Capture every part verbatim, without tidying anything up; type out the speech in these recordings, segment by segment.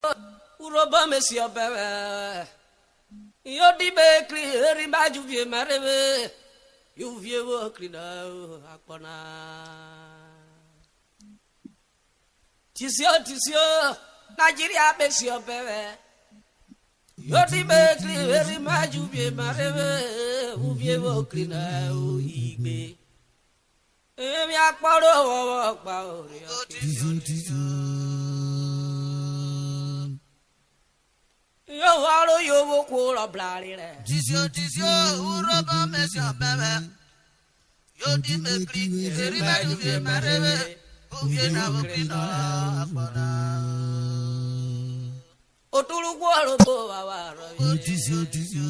Urhobo me si ọbẹvwẹ, yo di me kri eri ma juvie ma rhe vwe, yo uvie vwo kri na o, akpọ na. Tisio, tisio, Nigeria me si ọbẹvwẹ, yo di me kri eri ma juvie ma rhe vwe, uvie vwo kri na o, igbe. Emi akpọ ro wọ vwọ gba ore ọke. Tisio, tisio. Yo vwọ ro yo vwo ohwo rọ brare rẹ. Tisio, tisio, Urhobo me si ọbẹvwẹ. Yo di me kri, eri mẹ juvie mẹ rhe vwe, uvie na vwo kri nọ akpọ na. Oturuku Urhobo vwavwa rọye. Tisio, tisio.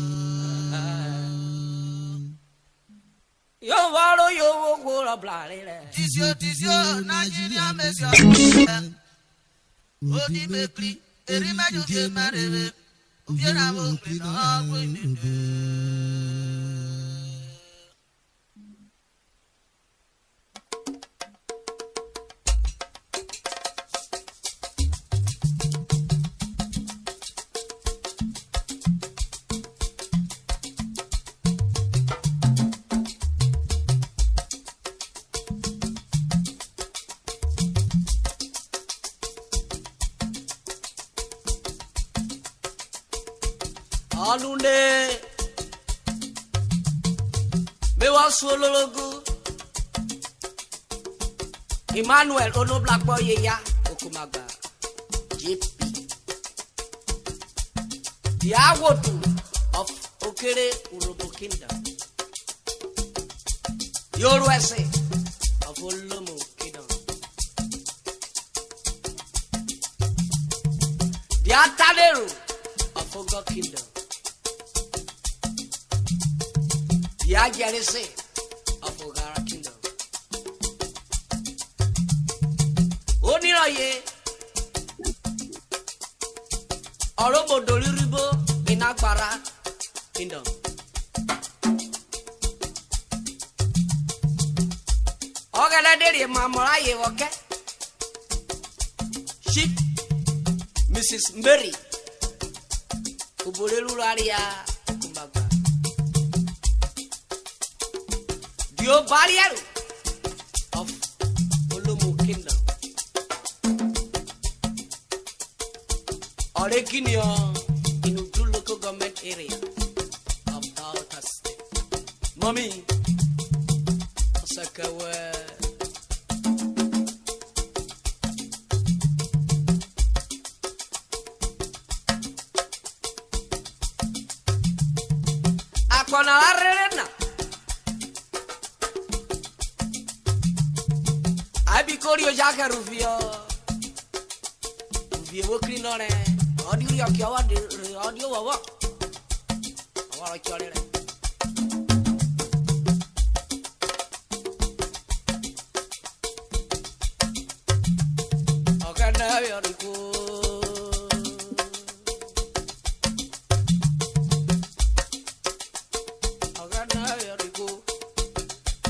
Yo vwọ ro yo vwo ohwo rọ brare rẹ. Tisio, tisio, Nigeria me si ọbẹvwẹ. Odi me kri, eri mẹ juvie mẹ rhe vwe, uvie na vwo kri nọ ọgwọ inene. Ọnune me vwọ sun olologu, Emmanuel Onobla kpọ yeya Okomagba J P, the awotu of Okere Urhobo Kingdom, the Oruese of Olomo Kingdom, the Atanero of Ogo Kingdom, the Ajerese of Oghara Kingdom, oni rọye Ọrobodori Rhibo in Agbara Kingdom. Ọghẹnẹ de rhie mamọ rayen vwọ kẹ Chief Missus Mary obo re ru ra ria Okomagba, the Obariẹru of Olomo Kingdom. Ọ re giniọ in Udu Local Government Area of Delta State. Mummy, ọsẹ kẹ wẹ. Akpọ na ra rhere na, a bi ko ri oja kẹrẹ uvie, uvie vwo kri nọ rẹ, ọ di urhiọke, ọ vwọ de, ọ di ovwọvwọ, ọ vwọ rọ chọre rẹ. Ọghẹnẹ vwiẹ ọrhuko. Ọghẹnẹ vwiẹ ọrhuko.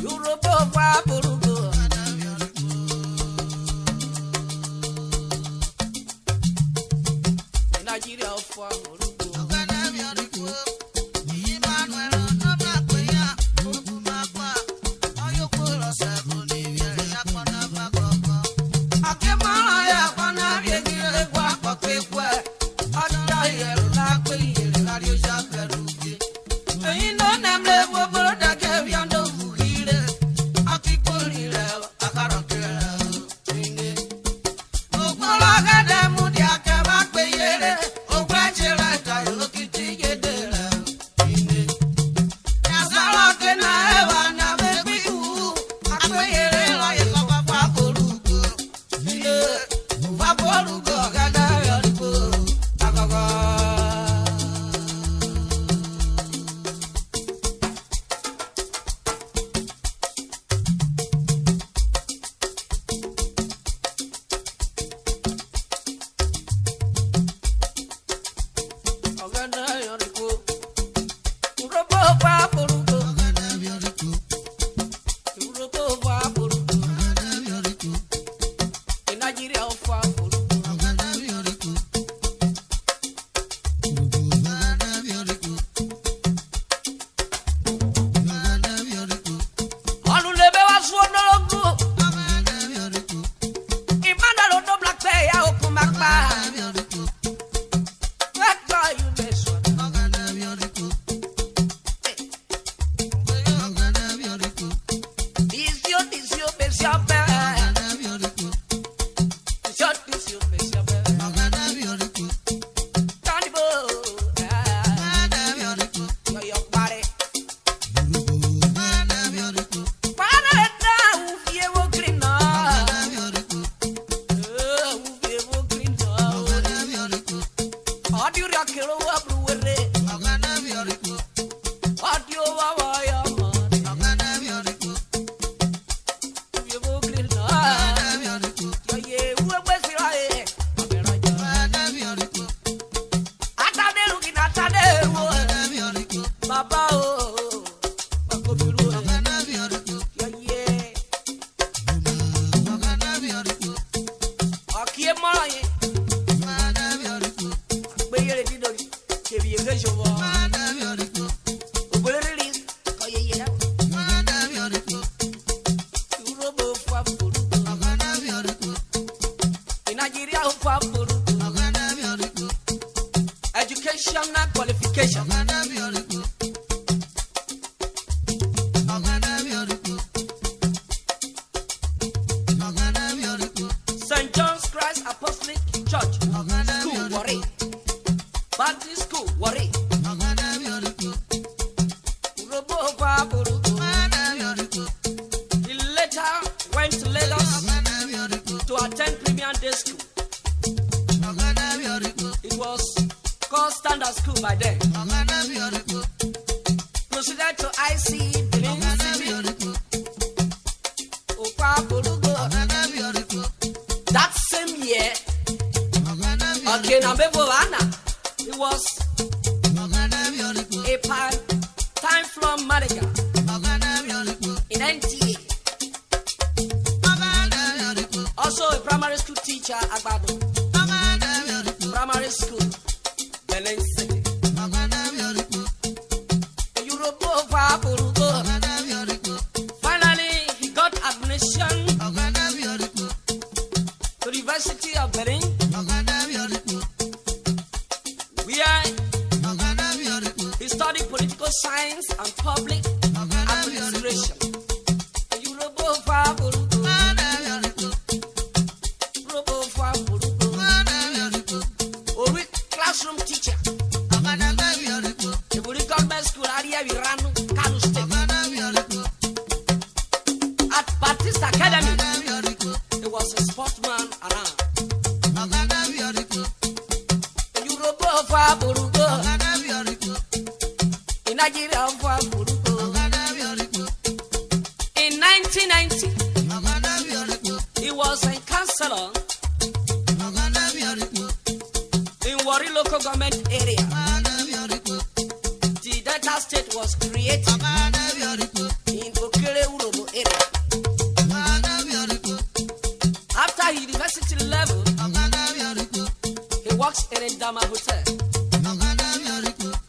Urhobo vwa bọrhuko. Nigeria ọfua. Ọ dia urhiọke ro vwo bru we rhe. Ọ dia ovwọnvwọn ọye ọmọ rẹ. Uvie vwo gre na. Yọye, uwe gbe si rọye. Ọbe rọ jọ. Ata de ru kina ata de ru. Baba o, ọkọ mi ru. Yọye. Ọke emọ rọyen, gbe yere dido ri, ke vwiẹ ghe jovwọ. Obo re rhiri, kọye yera. Urhobo fua buru. In Nigeria, fua buru. Educational qualification. Saint John's Christ Apostolic Church School, Warri. Baptist School, Warri. He later went to Lagos to attend Premier Day School. It was called Standard School by then. Proceeded to I C E Benin City. That same year, okay, now people Anna, he was a part-time floor manager in N T A. Also a primary school teacher, Agbado Primary School, Benin City. Urhobo fua buru. Finally, he got admission to the University of Benin, where he studied political science and public administration. Urhobo fua buru. Urhobo fua buru. O ru classroom teacher evun ri government school, Arievwi Rano, Kano State. At Baptist Academy, he was a sportsman around. Urhobo fua buru. In Nigeria, fua buru. In nineteen ninety, he was a councillor in Warri local government area. The Delta State was created in Okere Urhobo area. After his university level, he works in a Dama Hotel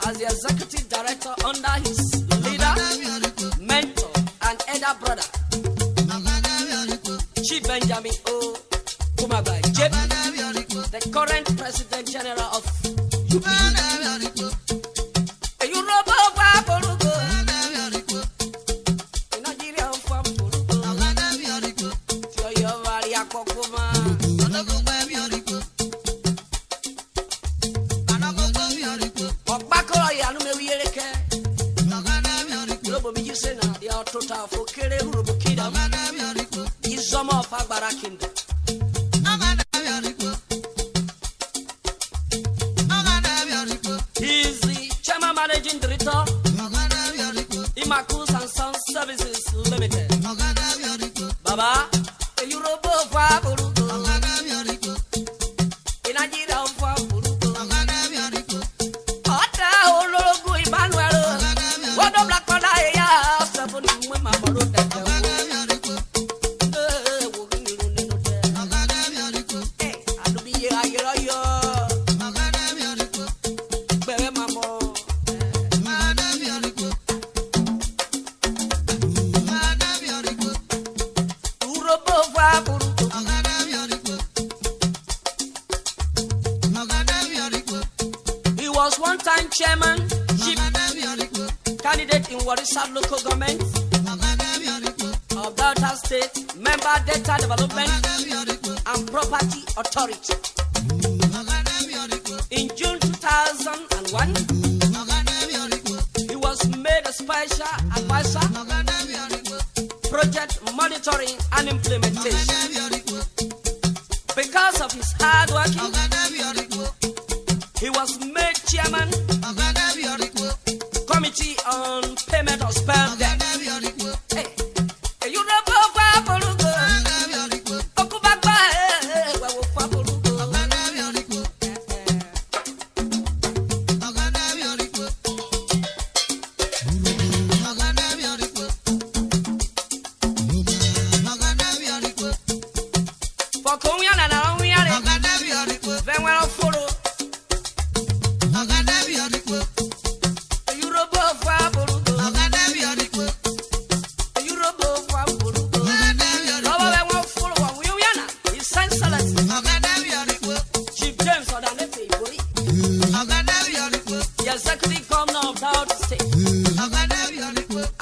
as the executive director under his leader, mentor, and elder brother, Chief Benjamin O. Kumagba J P, the current President General of U P U. Urhobo fua buru. In Nigeria, fua buru. Ti ọye ọvwariakpọ kuoma. Ọkpako rọye anu me vwiẹre kẹ. Urhobo mi ji se na, the Ọtota of Okere Urhobo Kingdom. Izọmọ of Agbara Kingdom. He is the chairman managing director, Imakus and Sons Services Limited. Baba, Urhobo fua buru. In Nigeria, fua buru. Ọtẹ ológun Emmanuel. Wọ́n dọ̀bla kọ́lá ẹ̀yà ọ̀sẹ̀ fún mi mú ẹ̀ máa bọ̀ ló tẹ̀tẹ̀ wò. Ee, wò kí ni irun nínú tẹ. Ee, àdúgbò iye ayé lọ yọ. Gbẹ̀rẹ̀ máa mọ̀. Urhobo fua buru. He was one-time chairman, chief candidate in Warri South Local Government of Delta State, member Delta Development and Property Authority. In June two thousand one, he was made a special advisor, project monitoring and implementation. Because of his hard working, he As made chairman, committee on payment of spell debt. Hey, Yoruba Faburugo, Okubagba, eh, eh, wa wo Faburugo. Eh, eh. Fọkọ owian nana rọ wianre vẹ ẹwẹn rọ foro. Yoruba Faburugo. Yoruba Faburugo. Rọ vwọ vwẹ ẹwẹn foro vwọ wian owian na. His Excellency Chief James Odanefe Ibori, the executive governor of Delta State,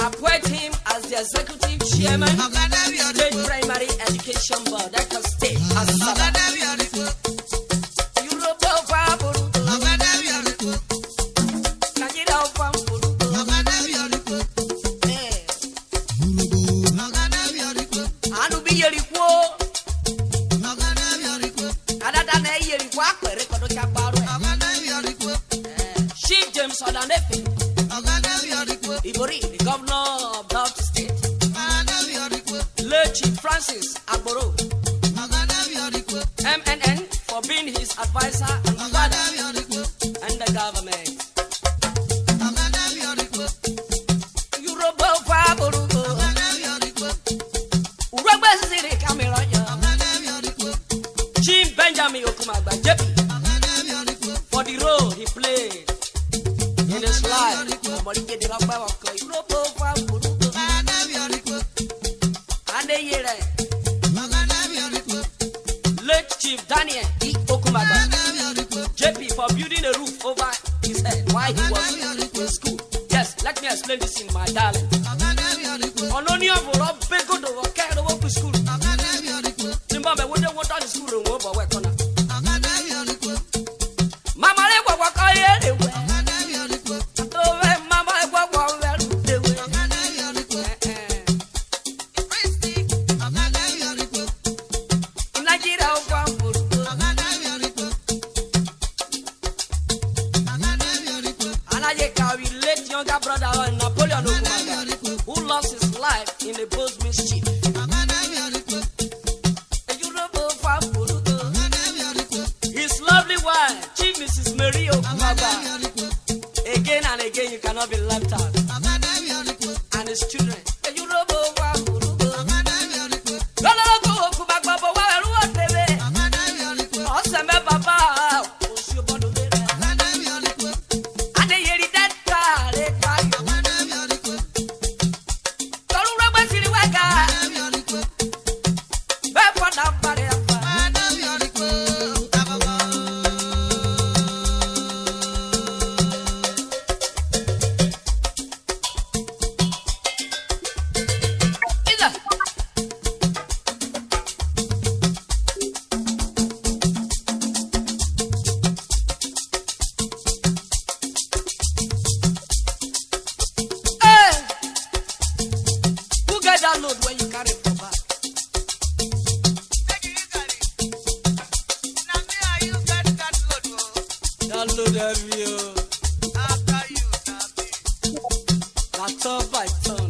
appoint him as the executive chairman, State Primary Education Board, Delta State, Asaba. Yoruba Faburugo. Nigeria Faburugo. Eh. Anu bi yeri kuo. Adada na yeri kuo akpẹrẹ kọdọ cha kparo. Eh, Chief James Odanefe Ibori, the governor of Delta State. Late Chief Francis Agboro, M N N, for being his advisor and father and the government. Yoruba Faburugo. Urogbe siri kamera ya. Chief Benjamin Okumagba J P, for the role he played in his life. Ọmọdé jẹ́ ìdílé ọpẹ́ ọkọ Yoruba Faburugo. Adeyere. Late Chief Daniel E Okumagba J P, for building a roof over his head while he was in school. Yes, let me explain this in my dialect. Ọnọni ọvo rọ begodo vwọ kẹ ro vwo kpo school. Ni mọ mẹ wo de wo tọ ni school ro won obọ wẹ kọna. Mama re ghwọghwọ kọ ye re wẹ. Ove mama re ghwọghwọ vwẹ ru de we. Eh, eh. Nigeria Faburugo. And I can relate younger brother on Napoleon Okumagba, who lost his life in a Boers mischief. His lovely wife, Chief Missus Mary Okumagba. Again and again, you cannot be left out. And his children. Lọlọlọgọ Okumagba bo wa ẹrú ọtẹrẹ. Ọsẹ mẹ bàbá, oṣù ọbọdún rẹ. Adeyeri Delta rẹ Kayo. Tọrọ rẹ gbẹ siri wẹ ga. Bẹẹ fọ na bare afa. Iza. Hey! Who get that load when you carry for back? That load heavy, oh. After you, na me. Na turn by turn.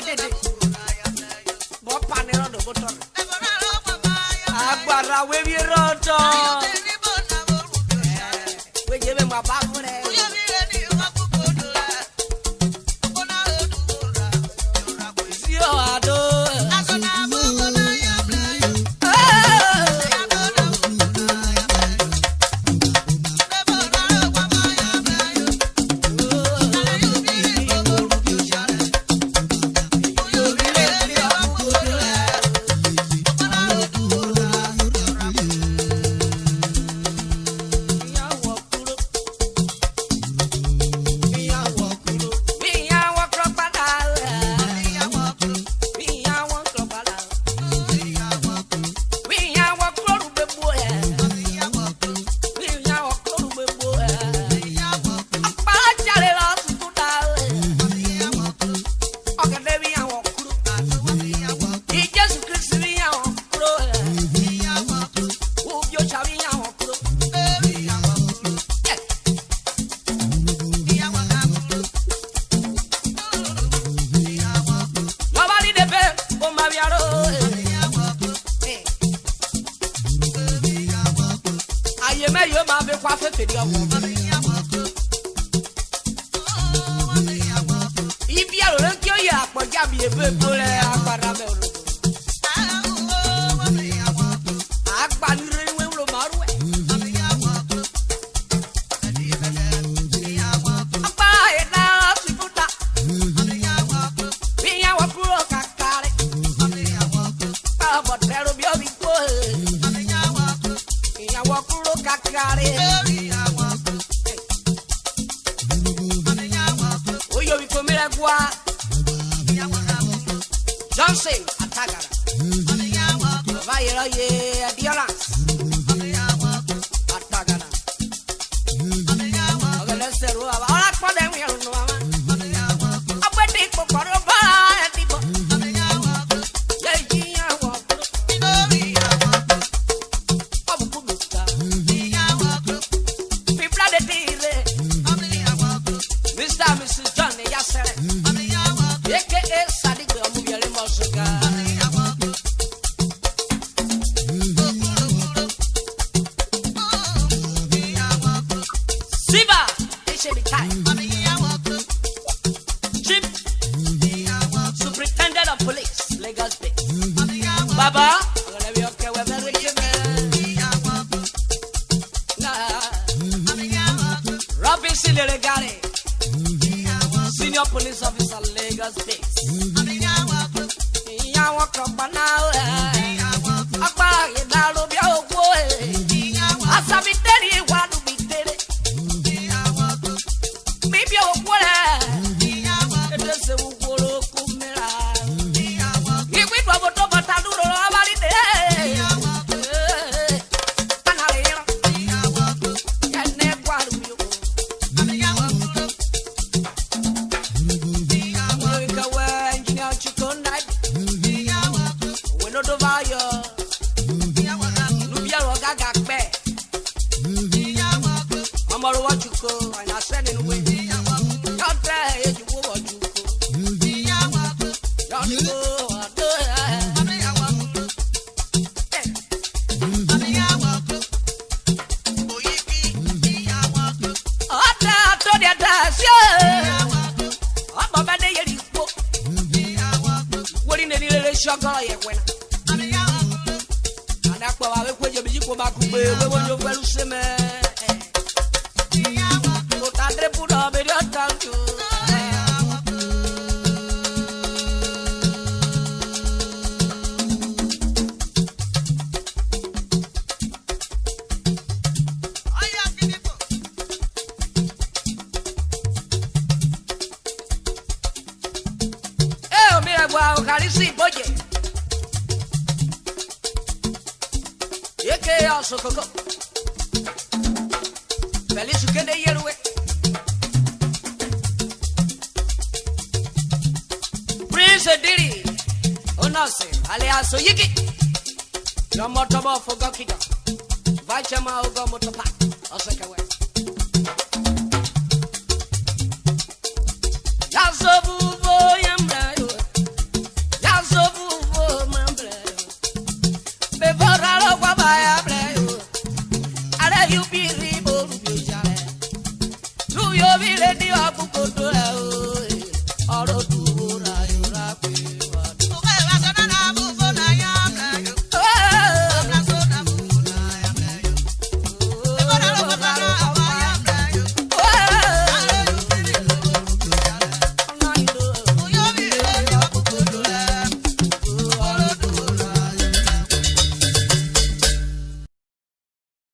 dede. Bọ pa ne rọ do bo tọ. Agbara we vwiẹ rọ tọ. We je ve mu aba vrẹ. Aye mẹ yoma ve kua feferi ọvo. Ibiaro re ki oye akpọ ja mi ebe ebo rẹ agbara mẹ oro. Agba ni rere we wuro ma ruẹ. Agba ena sifuta. Iya wa kuro kakare. Abọ tẹro bi obi kpo. Iya wa kuro kakare. Oyobi ko mi rẹ gua. Johnson Atagara. Baba yẹrẹ ye Adiola Atagara. Ọghẹnẹ sẹ ro ava. Ọra kpọ dẹ wiẹn ro nu ava. Ọgbẹdẹ ikpokpọ ro ba ẹdibọ. Ye ji yan wọ. Ọbu kudu ta. Fibra de ti re. Mister and Missus John Eyasere, A K A Sadigbe Ọmuvwiẹremọ Ọsoga. Siva Ishebitai, Chief Superintendent of Police, Lagos State. Baba, ọghẹnẹ vwẹ ọkẹ wẹ vẹ rere vẹ. Robinson Elegare, Senior Police Officer, Lagos State. Ìyàwó kan gbaná ẹ̀. Apá ìdá ló bí owó ẹ̀. Asabi tẹ́lẹ̀ wà lùbí tẹ́lẹ̀. Mi bí owó rẹ̀. Ètò ìṣèwò wòrò kú mi rà. Ìwé ìdúró tó bọ̀ ta dúró lọ́wọ́ bá rí dé. Ana rẹ̀ yẹn. Kẹ́nẹ́ kwari mi o. Oyo ikawe engineer Chiko Nai. Weno do vayo. Nubia ro gaga kpe. Ọmọ ro wọ chuko, ọyàn sẹ́ni nuwe. Yọtẹ ejuwo wọ chuko. Yọtẹ ado ẹ. Ọtẹ atọni ẹda ẹsẹ. Ọmọ bẹ ne yeri kpo. Wori neni rere si ọgọrọ yẹ wẹ na. Ada kpọ wa we kwe je bi ji kwo ba kugbe we wo nyo vwẹ ru se mẹ. Ota dre bu dọ be ri ọta ujo. E omirẹgua Okarisi Iboje. Eke ọsokoko. Felisu kede yeruwe. Prince Ediri Onose alias Oyiki. Yọmọ tọmọ Fogo Kingdom. Vice chairman Ogo Motor Park. Ọsẹ kẹwẹ. Yasobu bo yẹn mrẹ yo. Obi redio ọkpokpotọ ẹ o.